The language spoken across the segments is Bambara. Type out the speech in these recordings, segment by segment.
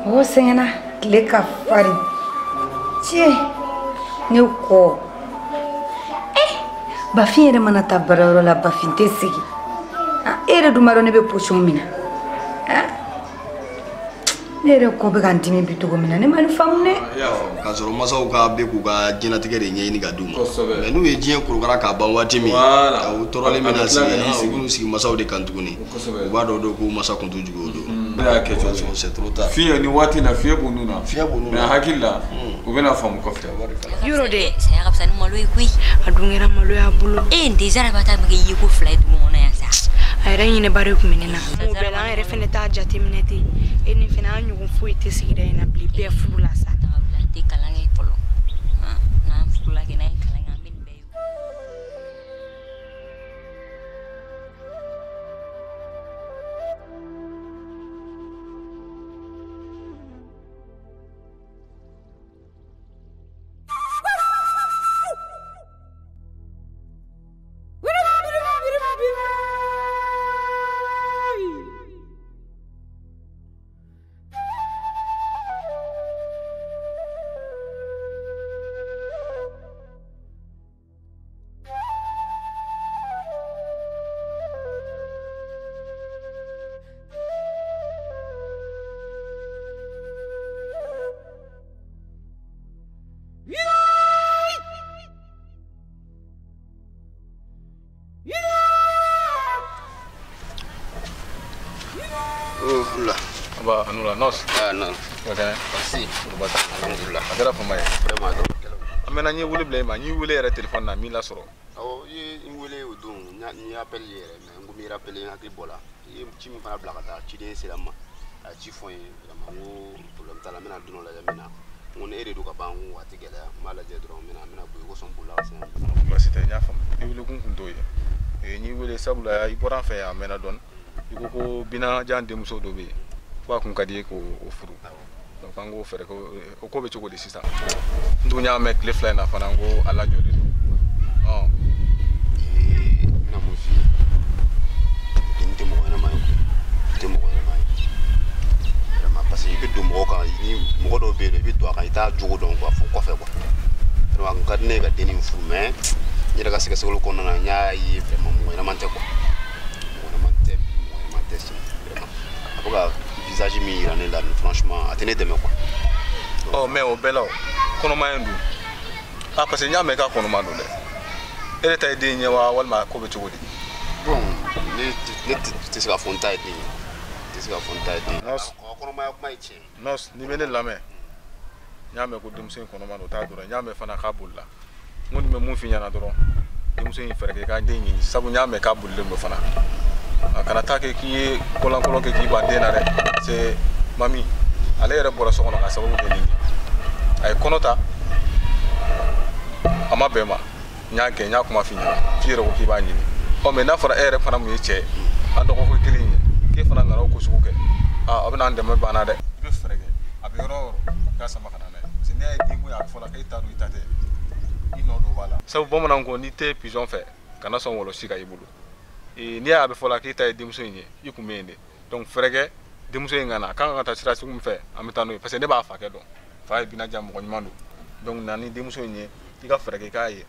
Mɔgɔ sɛgɛnna tile ka farin tiɲɛ ne kɔ Bafin yɛrɛ mana taa baarayɔrɔ la Bafin tɛ sigi e yɛrɛ dun b'a dɔn ne bɛ position min na ne yɛrɛ kɔ bɛ ka n dimi bi cogo min na ne ma nin faamu dɛ. K'a sɔrɔ masaw ka bɛ k'u ka diɲɛlatigɛ de ɲɛɲini ka d'u ma mais n'u ye diɲɛ korokara k'a ban waati min u tɔɔrɔlen bɛna sigi u b'u sigi masaw de kan tuguni u b'a dɔn ko masa kun t'u jugu o don. Ne y'a kɛ cogo c'est trop tard. Fiɲɛ nin waati in na fiɲɛ b'u nun na. Fiɲɛ b'u nun na mais hakili la u bɛna faamu kɔfɛ. Yɔrɔ dɛ. Saya ka fisa ni malo ye koyi. A dun kɛra malo y'a bolo. E n den Zara b'a ta kɛ ye ko fila ye dugu kɔnɔ yan sa. A yɛrɛ ɲinɛba de tun bɛ ne na. O bɛɛ la an yɛrɛ fɛnɛ t'a jateminɛ ten. E ni fɛnɛ an ɲɔgɔn foyi tɛ sigida in na bilen bɛɛ furu la sa. An tɛ kalan kɛ fɔlɔ. N'an furula kɛ n'an ye kalan kɛ an bɛ nin bɛɛ ye. Nos. Ah non. Ok. Merci. Alhamdulillah. A kɛra fama ye. Vraiment. An mɛna n ye wele bila i ma n y'i wele yɛrɛ téléphone na min lasɔrɔ. Awɔ i ye n wele o don n ye appel ye yɛrɛ mais n ko n b'i rappeler n hakili bɔra. I ye ci min fana bila ka taa ciden sera n ma. A ye ci fɔ n ye vraiment n ko problème t'a la n bɛna don dɔ lajɛ n bɛ na. N ko ni e de don ka ban n ko a tɛ gɛlɛya n b'a lajɛ dɔrɔn n bɛna bɔ i kosɔn n bolila ka se yan. Baasi tɛ n y'a faamu. I wele kun t'o ye. N y'i wele sabula i bɔra an fɛ yan a mɛnna dɔɔni. I ko ko Binajan denmuso dɔ bɛ yen. Ko a kun ka di ye k'o furu donc an k'o fɛɛrɛ o ko bɛ cogo di sisan n dun y'a mɛn tile fila in na fana n ko a lajɔlen don. N bɛna mun f'i ye den tɛ mɔgɔ ɲɛnama ye koyi tɛ mɔgɔ ɲɛnama ye vraiment parce que i bɛ don mɔgɔ kan ni mɔgɔ dɔw bɛ yen nɔ i bɛ don a kan i t'a jogo dɔn quoi fo kɔfɛ quoi vraiment a kun ka di ne ye ka den nin furu mais n yɛrɛ ka sɛgɛsɛgɛli kɔnɔna na n y'a ye vraiment mɔgɔ ɲɛnama tɛ quoi mɔgɔ ɲɛnama tɛ bi mɔgɔ ɲɛnama tɛ sini vraiment a bɛ ka visage min yira ne la franchement a tɛ ne dɛmɛ quoi. Ɔ mais o bɛɛ la o kɔnɔmaya in dun ah parce que n y'a mɛn k'a kɔnɔma don dɛ e de ta ye den ye wa walima a ko bɛ cogo di. Bon ne tɛ se k'a fɔ n ta ye den ye n tɛ se k'a fɔ n ta ye den ye. A kɔnɔmaya kuma ye tiɲɛ ye. Nɔsi n'i bɛ ne lamɛn n y'a mɛn ko denmuso in kɔnɔma don o t'a dɔrɔn n y'a mɛn fana k'a bolila n ko nin bɛ mun f'i ɲɛna dɔrɔn denmuso in fɛɛrɛ kɛ i k'a den ɲini sabu n y'a mɛn k'a bolilen don fana. A kana taa kɛ k'i ye kolankolon kɛ k'i ban den na dɛ parce que mami ale yɛrɛ bɔra so kɔnɔ k'a sababu kɛ nin de a ye kɔnɔ ta a ma bɛn ma n y'a gɛn n y'a kuma f'i ɲɛna f'i yɛrɛ ko k'i b'a ɲini ɔ mais n'a fɔra e yɛrɛ fana mun ye cɛ ye an dɔgɔkun kelen ye k'e fana nana o ko sugu kɛ aa a bɛna an dɛmɛ banna dɛ i bɛ fɛɛrɛ kɛ a bɛ yɔrɔ o yɔrɔ i k'a sama ka na n'a ye parce que n'i y'a ye denko ye a bɛ fɔ la k'e ta don i ta tɛ i nɔ dɔ b'a la sabu bamananw ko n'i tɛ pigeon fɛ kana sɔn wɔlɔsi ka i bolo. N'i y'a bɛ fɔ la k'e ta ye denmuso in ye i kun bɛ yen de donc fɛɛrɛ kɛ denmuso in ka na a kan ka taa sira sugu min fɛ an bɛ taa n'o ye parce que ne b'a fakɛ dɔn fa ye Binajan mɔgɔ ɲuman don donc na ni denmuso in ye i ka fɛɛrɛ kɛ i k'a ye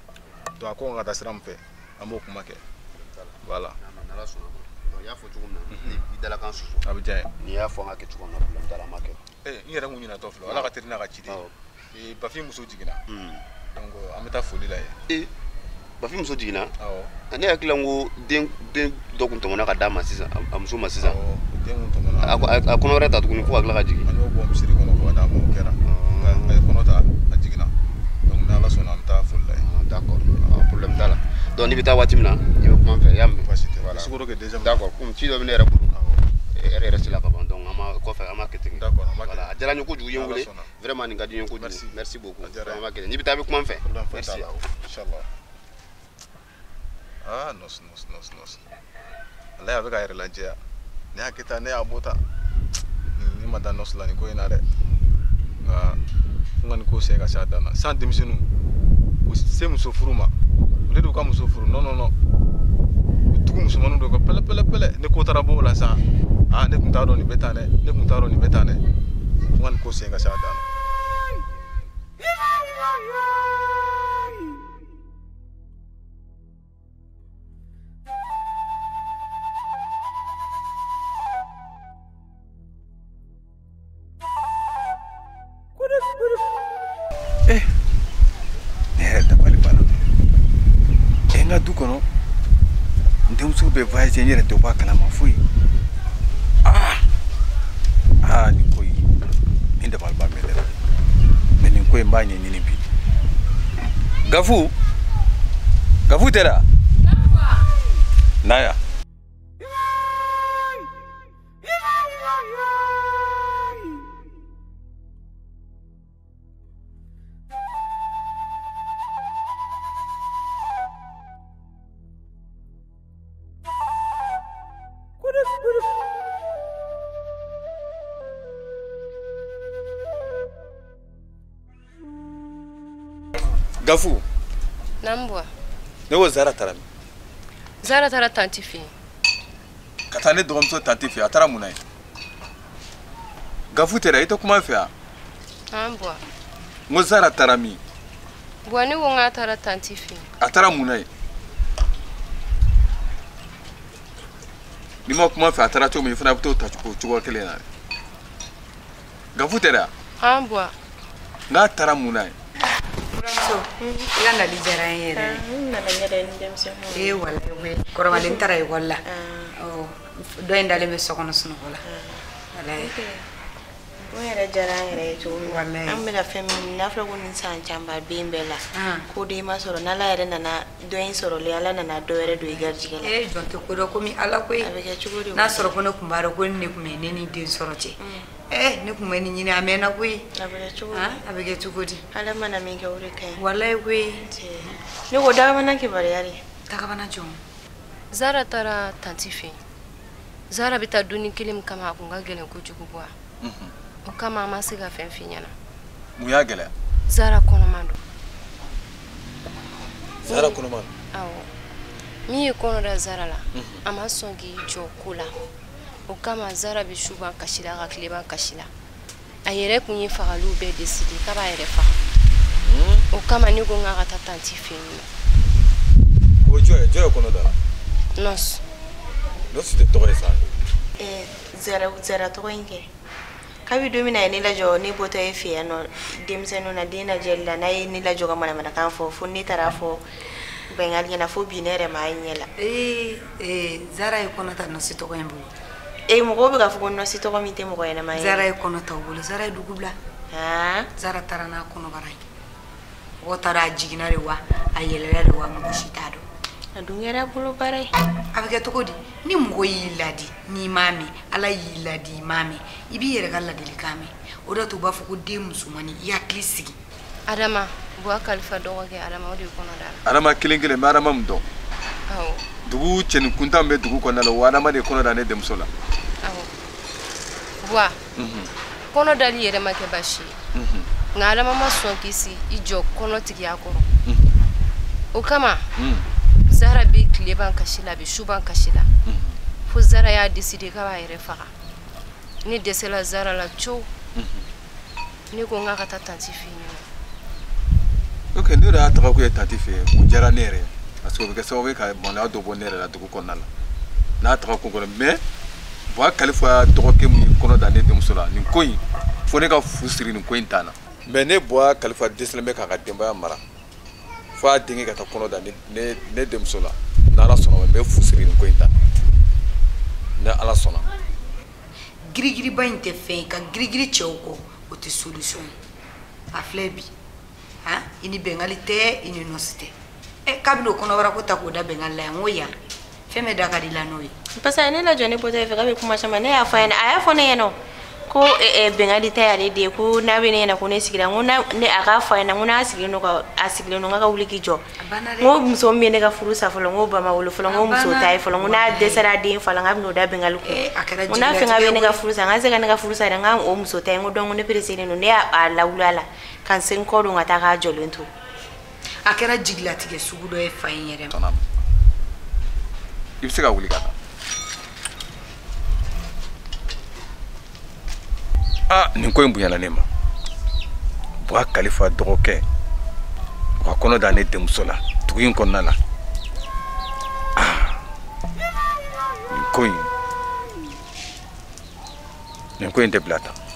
donc a ko kan ka taa sira min fɛ an b'o kuma kɛ voilà. N'Ala sɔnna ma donc i y'a fɔ cogo min na i dalakan susu. A bɛ diya n ye. N'i y'a fɔ an ka kɛ cogo min na problème t'a la an b'a kɛ. N yɛrɛ kun ɲinɛtɔ filɛ Ala ka teli n'a ka ciden ye Bafin muso jiginna donc an bɛ taa foli la yen. Bafin muso jiginna. Awɔ. Ne hakili la n ko den dɔ kun tɔmɔna ka d'a ma sisan a muso ma sisan. Awɔ den kun tɔmɔna. A kɔnɔ wɛrɛ ta tuguni fo ka tila ka jigin. An y'o bɔ misiri kɔnɔ fo ka d'a ma o kɛra. A ye kɔnɔ ta a jiginna donc ni Ala sɔnna an bɛ taa foli la yen. D'accord problème t'a la donc n'i bɛ taa waati min na i bɛ kuma n fɛ i y'a mɛn. Baasi tɛ. Voilà. Sukaro kɛ deuxième. D'accord komi ci dɔ bɛ ne yɛrɛ bolo. E yɛrɛ sera ka ban donc an ma kɔfɛ an ma kɛ ten. D'accord an b'a kɛ. Voilà a diyara n ye kojugu i ye n wele. Vraiment nin ka di n ye kojugu. Merci beaucoup. An b'a kɛ ten n'i bɛ taa i bɛ kuma n fɛ. Merci. Inchallah. Ah nos nos nos nos. Ale a bɛ ka yɛrɛ lajɛya. Ne y'a kɛ tan ne y'a bɔ tan. Ni ma da nɔsi la nin ko in na dɛ. Nka n ka nin ko sen ka se a dan na. Sisan denmisɛnninw u se muso furu ma. Olu de y'u ka muso furu non non non. U tugu musomaninw de kɔ pɛlɛ pɛlɛ pɛlɛ. Ni ko taara bɔ o la sa. Ah ne tun t'a dɔn nin bɛ tan dɛ. Ne tun t'a dɔn nin bɛ tan dɛ. Fo ka nin ko sen ka se a dan na. Ne yɛrɛ dabali banna. N ka du kɔnɔ n denmuso bɛ voyager n yɛrɛ tɛ bɔ a kalama foyi. Aa nin ko in nin dabali ban bɛ ne la. Mais nin ko in n b'a ɲɛɲini bi. Gafu Gafu tɛ da? Na yan. Gafu. Nambwa. Ne ko Zara taara min? Zara taara tanti fɛ yen. Ka taa ne dɔgɔmuso tanti fɛ yen, a taara mun na yen? Gafu tɛ dɛ, i tɛ kuma n fɛ wa? An Buwa. N ko Zara taara min? Buwa ne ko n k'a taara tanti fɛ yen. A taara mun na yen? N'i ma kuma n fɛ a taara cogo min i fana bɛ t'o ta o cogoya kelen na dɛ. Gafu tɛ dɛ? An Buwa. N k'a taara mun na yen? Buramuso, i ka nali diyara n ye yɛrɛ. N nana n yɛrɛ ni denmisɛnninw. Ee walayi koyi, kɔrɔbalen n taara ekɔli la. Dɔ in dalen bɛ so kɔnɔ sunɔgɔ la. Walayi. O yɛrɛ diyara an yɛrɛ ye cogo min. Walayi. An bɛ ka fɛn min ɲini n'a fɔra ko nin san camanba den bɛɛ la. Ko den ma sɔrɔ n'Ala yɛrɛ nana dɔ in sɔrɔlen Ala nana dɔ wɛrɛ don i garijɛgɛ la. Ee jɔn tɛ ko dɔn komi Ala koyi. A bɛ kɛ cogo di? N'a sɔrɔ ko ne tun b'a dɔn ko nin de tun bɛ ne ni den sɔrɔ cɛ. Ne tun bɛ nin ɲini a mɛnna koyi. A bɛ kɛ cogo di? A bɛ kɛ cogo di? Ala mana min kɛ o de ka ɲi. Walayi koyi. Ne ko dagabana kibaruya de. Dagabana jɔn? Zara taara tanti fɛ yen. Zara bɛ taa dumuni kelen min kama a kun ka gɛlɛn kojugu Buwa. O kama an ma se ka fɛn f'i ɲɛna. Mun y'a gɛlɛya? Zara kɔnɔma don. Zara kɔnɔma don? Awɔ. Min ye kɔnɔ da Zara la, a ma sɔn k'i jɔ ko la. O kama Zara bɛ su ban kasi la ka tile ban kasi la. A yɛrɛ kun ye fagaliw bɛɛ décider k'a b'a yɛrɛ faga. O kama ne ko n k'a ka taa tanti fɛ yen nɔ. O jɔn ye? Jɔn ye kɔnɔ da la? Nɔsi. Nɔsi tɛ tɔgɔ ye sa. Zara tɔgɔ in kɛ. Kabi don min na a ye ne lajɔ ne bɔtɔ e fɛ yan nɔ denmisɛnninw na den lajɛli la n'a ye ne lajɔ ka manamanakan fɔ fo ne taara fɔ Bɛngali ɲɛna fo bi ne yɛrɛ m'a ye ɲɛ la. Zara ye kɔnɔ ta Nɔsi tɔgɔ in bolo. Mɔgɔw bɛ k'a fɔ ko Nɔsi tɔgɔ min tɛ mɔgɔ ɲɛnama ye. Zara ye kɔnɔ ta o bolo. Zara ye dugu bila. Zara taara n'a kɔnɔbara ye. Mɔgɔ taara a jiginna de wa a yɛlɛla de wa mɔgɔ si t'a dɔn. A dun kɛra bolo baara ye. A bɛ kɛ cogo di? Ni mɔgɔ y'i ladi n'i m'a mɛn, Ala y'i ladi i m'a mɛn, i b'i yɛrɛ ka ladilikan mɛn. O de y'a to u b'a fɔ ko den musomannin i hakili sigi. Adama, Buwa Kalifa dɔgɔkɛ Adama o de ye kɔnɔ da la. Adama kelen kelen n bɛ Adama min dɔn. Awɔ. Dugu cɛnin kuntan bɛ dugu kɔnɔna la o Adama de ye kɔnɔ da ne denmuso la. Awɔ. Buwa. Kɔnɔ dali yɛrɛ ma kɛ baasi ye. Nka Adama ma sɔn k'i sigi i jɔ kɔnɔtigiya kɔrɔ. O kama. Zara bɛ tile ban kasi la a bɛ su ban kasi la. Fo Zara y'a décider k'a b'a yɛrɛ faga. Ne dɛsɛla Zara la cogo. Ne ko n k'a ka taa tanti fɛ yen nɔ. Ok, ne yɛrɛ y'a taga ko ye tanti fɛ yen, o diyara ne yɛrɛ ye. Parce que o bɛ kɛ sababu ye ka maloya dɔ bɔ ne yɛrɛ la dugu kɔnɔna la. N'a taga ko kɔnɔ mais Buwa Kalifa dɔgɔkɛ min ye kɔnɔ da ne denmuso la nin ko in fo ne ka fu siri nin ko in dan na. Mais ne Buwa Kalifa dɛsɛlen bɛ k'a ka denbaya mara. Fo a denkɛ ka taa kɔnɔ da ne denmuso la. N'Ala sɔnna ma n bɛ fu siri nin ko in dan na. Ni Ala sɔnna. Girigiriba in tɛ fɛn ye ka girigiri cɛw kɔ o tɛ solution ye. A filɛ bi. I ni Bɛngali tɛ i ni Nɔsi tɛ. K'a bɛn'o kɔnɔbara ko ta k'o da Bɛngali la yan n ko yan fɛn bɛɛ da ka di la n'o ye. Parce que a ye ne lajɔ ne bɔtɔ e fɛ k'a bɛ kuma caman ne y'a fɔ a ɲɛna a y'a fɔ ne ɲɛna ko Bɛngali ta y'ale den ye ko n'a bɛ ne ɲɛna ko ne sigira n ko ne a k'a fɔ a ɲɛna n ko n'a sigilen don ka a sigilen don n k'a ka wuli k'i jɔ. N ko muso min bɛ ne ka furu sa fɔlɔ n ko ba ma wolo fɔlɔ n ko muso ta ye fɔlɔ n ko n'a dɛsɛra a den fa la n k'a bɛn'o da Bɛngali kun. N ko n'a fɛn k'a bɛ ne ka furu sa n k'a se ka ne ka furu sa dɛ n k'a o muso ta ye n ko donc ne pressé don ne y'a lawuli a la ka n se n kɔ don ka taa k'a jɔlen to. A kɛra jigilatigɛ sugu dɔ ye fa in yɛrɛ ma. I bɛ se ka wuli ka taa. Aa, nin ko in bonyana ne ma. Buwa Kalifa dɔgɔkɛ o ka kɔnɔ da ne denmuso la dugu in kɔnɔna la. Aa, nin ko in tɛ bila tan.